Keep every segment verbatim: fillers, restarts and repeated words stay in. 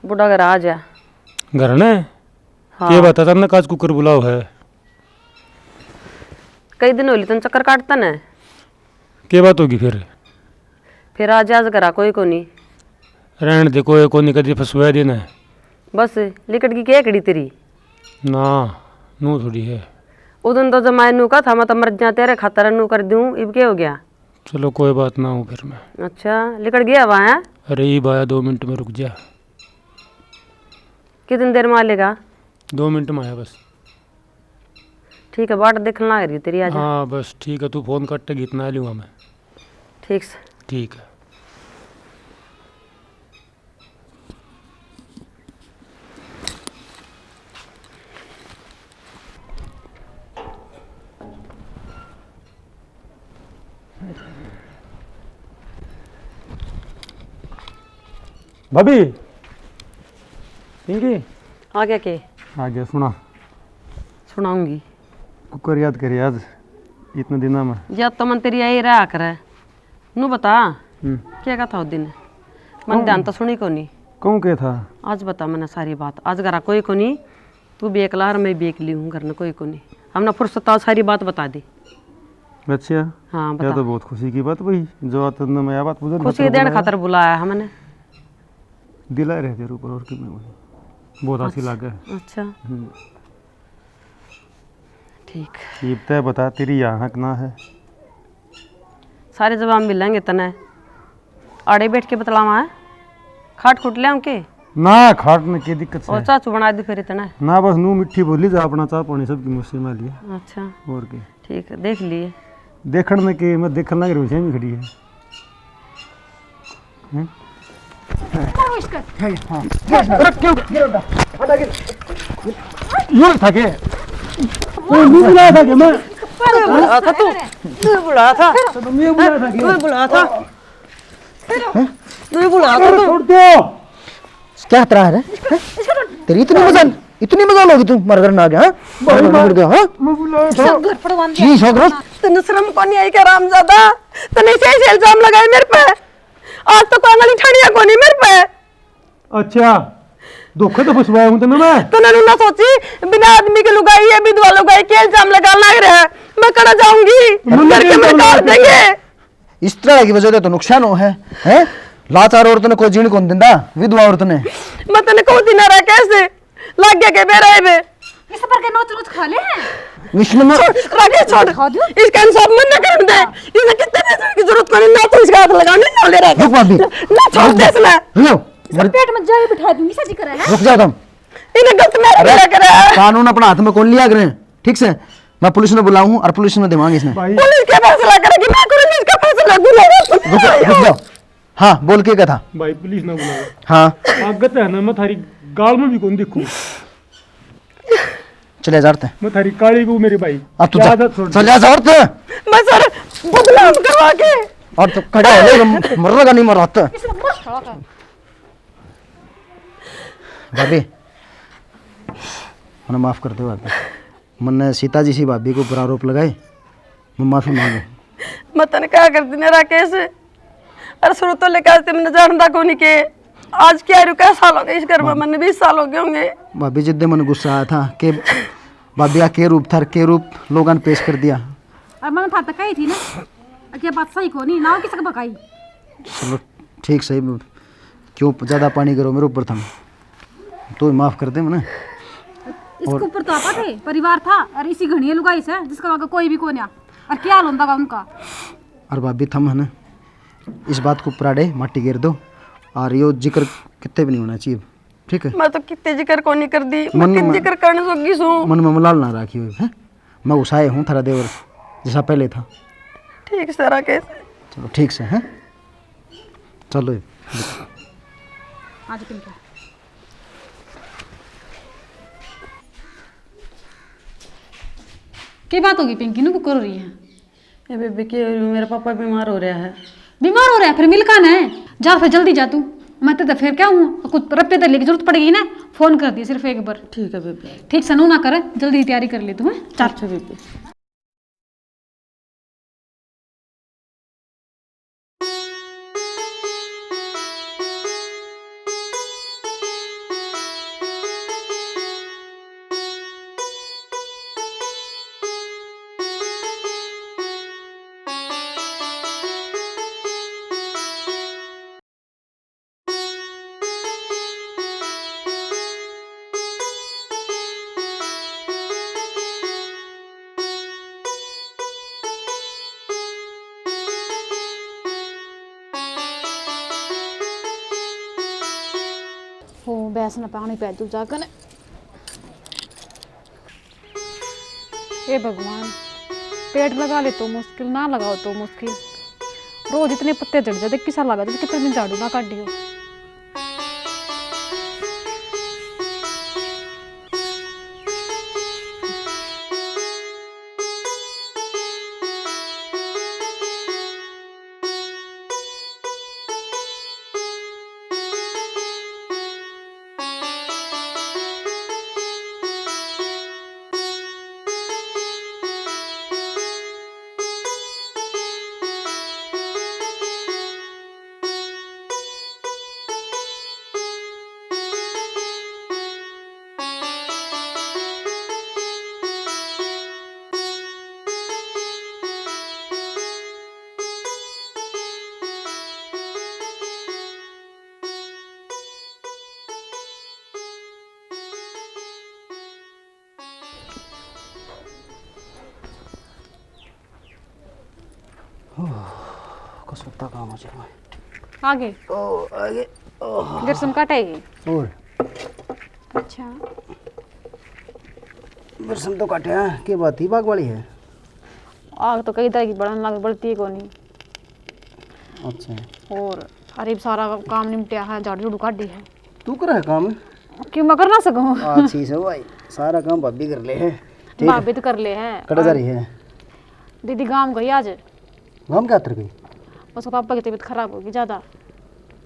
बूढ़ा घर आ जा। घर ने? हाँ। के बात है, तन्ने काज कुकर बुलाओ है? कई दिन होली तन चक्कर काटता ने। के बात होगी फिर? फिर आज, आज घरा कोई कोनी। रहन दे, कोई कोनी, कदी फसवा देना है। बस, लिकट की क्या कड़ी तेरी? ना, नू थोड़ी है। उदन तो जमाए नू कहा था, मैं तो मर जा तेरे खातर नू कर दूं, इब के हो गया? चलो कोई बात ना हो फिर मैं। अच्छा, लिकट गया वहाँ है? अरे, इब आया, दो मिनट में रुक जा। कितनी देर में आ लेगा? दो मिनट में आया बस। ठीक है, बाट देखने लाग रही तेरी, आजा। हाँ, बस ठीक है, तू फोन कट गीत ना लूँगा मैं। ठीक से। ठीक है। भाभी, पिंकी। आ गया के? आ गया, सुना। सुनाऊंगी। कुकर याद करे आज, इतने दिना में। याद तो मन तेरी आई रहा करे। नू बता, हम्म। क्या कहा था उस दिन? मन कहूँ? ध्यान तो सुनी कोनी। कहूँ के था? आज बता मैंने सारी बात। आज घरा कोई कोनी, तू भी एकला और मैं भी एकली हूँ, घर में कोई कोनी। हमने फुर्सत आओ, सारी बात बता दी। अच्छा। हाँ, या बता। तो बहुत खुशी की बात भाई, जो तुमने मैं बात बुझा खुशी देने खातर बुलाया हमने। दिला रहे तेरे ऊपर और किमें कोनी। बहुत अच्छी अच्छा। लागे। अच्छा। हम्म। ठीक। इब तै बता, तेरी यहाँ हक ना है? सारे जवाब मिलेंगे तने। आड़े बैठ के बतलावा है? खाट खुट ले के? ना, खाट में के दिक्कत और है? चाचू बना दे फिर इतना। ना, बस नू मीठी बोली जा, अपना चाह पानी सबकी मुश्किल में लिया। अच्छा। और के? ठीक है, देख लिए। देखण में के, मैं देखण लाग रही हूँ, सेमी खड़ी है। हैं? मारो इसका। है, हाँ। रख, क्यों? गिरो, हटा, गिरो। ये था के? वो नहीं बुलाया था के मैं? बुलाया था तू? तू बुलाया था? तो मैं बुलाया था के? तू बुलाया था? हैं? तू बुलाया था अरे, तू? छोड़ दो। क्या हतरा है रे? हैं? तेरी इतनी मजाल, इतनी मजाल होगी तू, मर घर ना आ गया, हाँ? भाई, मर घर मैं, गया, हाँ? मैं बुलाया था। सब घर पड़वा दिया। जी, सब घर। तन्ने शर्म को नहीं आई क्या, हरामजादा? तन्ने ऐसे, ऐसे इल्जाम लगाए मेरे पे। आज तो कोई आंगली ठंडिया को नहीं मेरे पे। अच्छा, धोखे तो फंसवाया हूँ तन्ने मैं। तन्ने ना सोची, बिना आदमी की लुगाई है, विधवा लुगाई के इल्जाम लगा लग रहा है। मैं कड़ा जाऊंगी, मन्ने घर के मेरे काट देंगे। इस तरह की वजह से तो नुकसान हो है, हैं? लाचार औरत ने कोई जीण कौन दिंदा, विधवा औरत ने। मैं तने कौन दिन रहा कैसे? लग गया के बेरा है बे? इस पर के नोच नोच खा ले हैं। विष्णु में छोड़, राकेश छोड़। खा दो। इसका इंसाफ मत ना करने दे। इसे कितने पैसे की जरूरत पड़े ना, तो इसका हाथ लगाने ना ले रहा। रुक भाभी। ना छोड़ दे इसने। रुक। इसका पेट में जाए बिठा दूंगी, सच कह रहा है। रुक जा तुम। इन्हें गलत में अरे, लग रहा है। कानून अपना हाथ में कौन लिया करें? ठीक से, मैं पुलिस ने बुलाऊं और पुलिस ने देवांगे इसने। भाई। पुलिस क्या फैसला करेगी? मैं करूंगी इसका फैसला। रुक जाओ, रुक जाओ। हाँ, बोल, के कहा था? भाई, पुलिस ना बुलाओ। हाँ। आगत है ना, मैं थारी गाल में भी कौन देखूं। चले जा रहे। मैं थारी काली को, मेरे भाई। अब तू जा। चले जा रहे। मैं सर बदनाम करवा के। और तो खड़ा हो ले, मरने का नहीं मर रहा था। भाभी, उन्हें माफ कर दो भाभी। मन्ने सीता जी सी भाभी के ऊपर आरोप लगाए, मैं माफी मांगू। मैं तने क्या कर दिने राकेश? अरे शुरू तो लेकर आज ते मैंने जानता कोनी के आज क्या रुका साल हो गए इस घर में, मन्ने बीस साल हो गए होंगे। भाभी, जिद्दे मन गुस्सा आया था कि भाभी का के रूप था, के रूप लोगों ने पेश कर दिया। और मैंने था तो कही थी ना, क्या बात सही कोनी ना, किसके बकाई? चलो ठीक सही, क्यों ज्यादा पानी करो मेरे ऊपर थम, तो ही माफ कर दे मने। इसके और ऊपर तो आपा थे, परिवार था, और इसी घणी लुगाई से जिसका आगे कोई भी कोन्या, और क्या हाल होंदा का उनका। और भाभी थम है ना, इस बात को प्राड़े माटी गिर दो, और यो जिक्र कितने भी नहीं होना चाहिए, ठीक है? मैं तो कितने जिक्र को नहीं कर दी, मैं मन कित में, जिक्र करने जोगी सूं। मन में मलाल ना राखी हुई है। मैं उसाए हूँ थारा देवर, जैसा पहले था। ठीक से राकेश। चलो ठीक से, हैं? चलो। आज पिंकी। के बात होगी पिंकी, नू क्यों रो रही है? ए बेबे, के मेरा पापा बीमार हो रहा है। बीमार हो रहा है, फिर मिल कां ने? जा फिर जल्दी जा तू। मैं तो फिर क्या हूँ, कुछ रत्ते तले की जरूरत पड़ गई ना, फोन कर दी सिर्फ एक बार। ठीक है बेबे। ठीक से नू ना कर, जल्दी तैयारी कर ले तू, हैं? चल। अच्छा बेबे। ओ, भैंस ने पानी पै दूं जाकर। हे भगवान, पेड़ लगा ले तो मुश्किल, ना लगाओ तो मुश्किल। रोज इतने पत्ते झड़ जाते, किसा लगा जैसे कितने दिन झाड़ू ना काटी हो। कसुत्ता काम हो जाए। आगे ओ आगे। ओह। गरसम काटा है ये? और अच्छा। गरसम तो काटे हैं, के बात ही बाग वाली है? आग तो कई तरह की बढ़न लग, बढ़ती ही कोनी। अच्छा। और अरे, सारा काम निपटिया है, झाड़ू झूड़ू काटी है। तू करे है काम? क्यों, मैं कर ना सकूं? अच्छी से भाई, सारा काम भाभी कर ले है। ठीक है। भाभी तो कर ले है। कड़े जा रही है? दीदी गांव गई आज। गांव क्या तर गई? उसके पापा की तबीयत खराब होगी ज्यादा।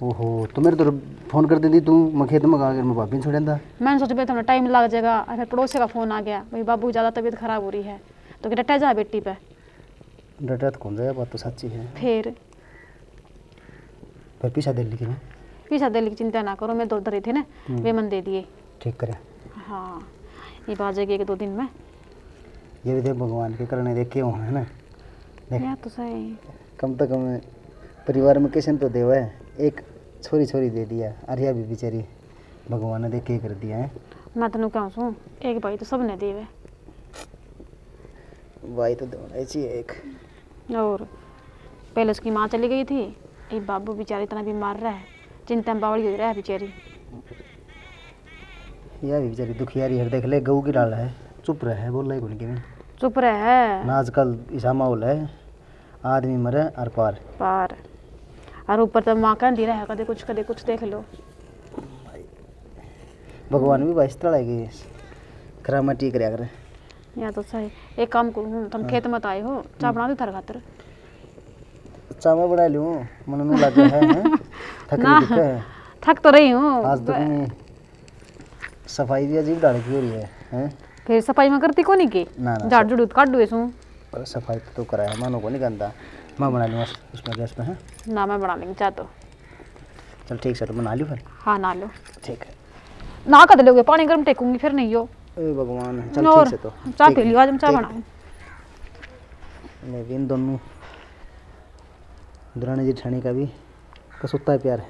ओहो, तो मेरे तो फोन कर देती तू, मैं खेत में गा, अगर मैं भाभी ने छोड़ देता। मैंने सोचा, भाई, थोड़ा टाइम लग जाएगा, और फिर पड़ोसी का फोन आ गया, भाई, बाबू की ज्यादा तबीयत खराब हो रही है, तो कि डटा जा बेटी पे। डटा तो कौन जाए, बात तो सच्ची है। फिर? फिर पीसा दे ली कि नहीं? पीसा दे ली की चिंता ना करो, मैं दो धरे थे ना, हम्म। वे मन दे दिए। ठीक करे। हाँ, ये बाजेगी एक दो दिन में। ये भी देख, भगवान के करने देखे हो, है ना? देख। या तो सही। कम तो कम परिवार में किसी ने तो देवे, एक छोरी, छोरी दे दिया, अरे अभी बेचारी भगवान ने देख के कर दिया है। मैं तन्नू कहूँ सूं, एक भाई तो सबने देवे। भाई तो देना ही चाहिए एक। और पहले उसकी माँ चली गई थी, ये बाबू बेचारी इतना बीमार रहा है, चिंता में बावली हो रहा है बेचारी। यह भी बेचारी दुखियारी है, देख ले, गऊ की डाल है, चुप रहे, बोला ही कोनी किमें। चुप रहे। ना आजकल ऐसा माहौल है, आदमी मरे अर पार। पार। और ऊपर तो माँ कहती रहे, कदे कुछ, कदे कुछ, देख लो। भगवान भी बाईस तला की करामा ठीक रहा करे। या तो सही। एक काम करूँ, तुम हाँ। खेत मत आए हो, चाय हम्म। बना दो थारे खातर। चाय मैं बना लूँ, मन नू लग है, हैं? थक ना, रही है। थक तो रही हूँ। आज तो ब- नहीं। सफाई भी अजीब ढाल की हो रही है, हैं? फिर सफाई में करती कोनी के? ना, ना, झाड़ सब- झुड़ू तो काढू सूं। अरे सफाई तो तू कराया, मानो को नहीं गंदा। मैं बना लूँगा उसमें गैस पे, हैं? ना, मैं बना लेंगी चाय तो। चल ठीक से, तो बना लियो फिर। हाँ, ना लो। ठीक है। ना कद लोगे, पानी गर्म टेकूंगी फिर नहीं हो। ए भगवान, चल और ठीक से तो। चाय ठीक पी है, लियो, आज हम चाय ठीक बनाऊँ। है। मैं भी इन दोनों दरानी जेठानी का भी कसुत्ता है प्यार है।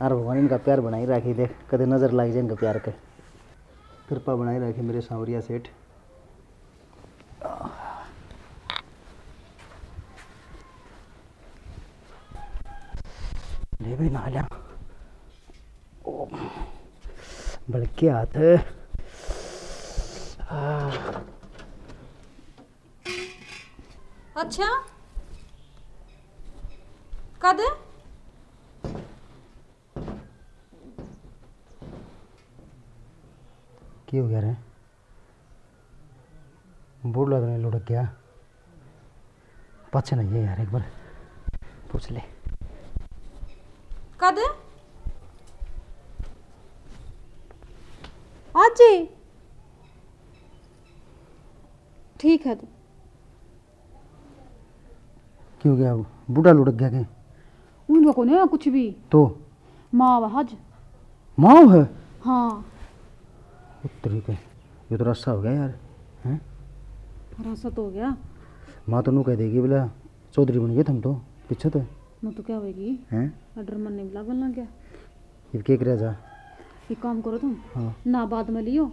और भगवान इनका प्यार बनाई राखी, देख कदे नजर लाग जाए इनका प्यार के। कृपा बनाई राखी मेरे सांवरिया सेठ। ले भी ना लिया। ओ, बल्कि हाथ। आ। अच्छा, कद? की हो गया रे? बूढ़ा तो नहीं लुढ़क गया? पाछे नहीं है यार, एक बार पूछ ले। कद? आज ही? ठीक है तो। क्यों गया? बूढ़ा लुढ़क गया के? उनका कोने कुछ भी। तो? माँ वह आज। माँ है? हाँ। उत्तरी के। ये तो रास्ता हो गया यार। हैं? रास्ता तो हो गया। माँ तो नू कह देगी बोला, चौधरी बन गए तुम तो, पीछे तो। मैं तो क्या होगी? हैं? डर मन नहीं लागन लग गया। ये के करे जा? एक काम करो तुम। हाँ। ना बाद में लियो,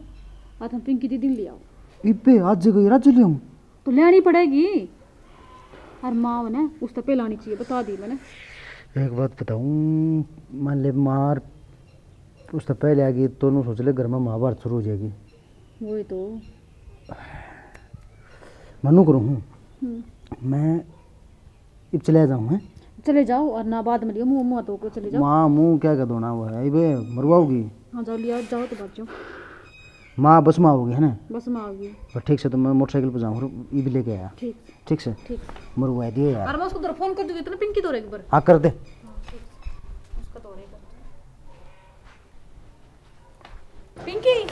आ तुम पिंकी दीदी ने ले आओ। इब्बे आज गई राजू ले आऊं? तो लेनी पड़ेगी। और माँ ने उस तो पहले आनी चाहिए, बता दी मैंने। एक बात बताऊं, मान ले मार उससे पहले आगे तो नू सोच ले, घर में महाभारत शुरू हो जाएगी। वही तो। मनु करूँ हूँ। हम्म। मैं इब चले जाऊँ, हैं? चले जाओ और ना बाद में लियो, मुँह, मुँह धो के चले जाओ। माँ, मुँह क्या कर दो ना, वो है, इबे मरवाओगी। हाँ, जाओ, लिया, जाओ तो भाग जाओ। माँ, बस में आओगी, है ना? बस में आओगी। बस ठीक से, तो मैं मोटरसाइकिल पर जाऊँ और इब लेके आया। ठीक। ठीक से? ठीक। मरवा दियो यार। और मैं उसको उधर फोन कर दूंगी, इतना पिंकी दो एक बार। हाँ, कर दे। हाँ, ठीक। उसका दो एक बार। पिंकी,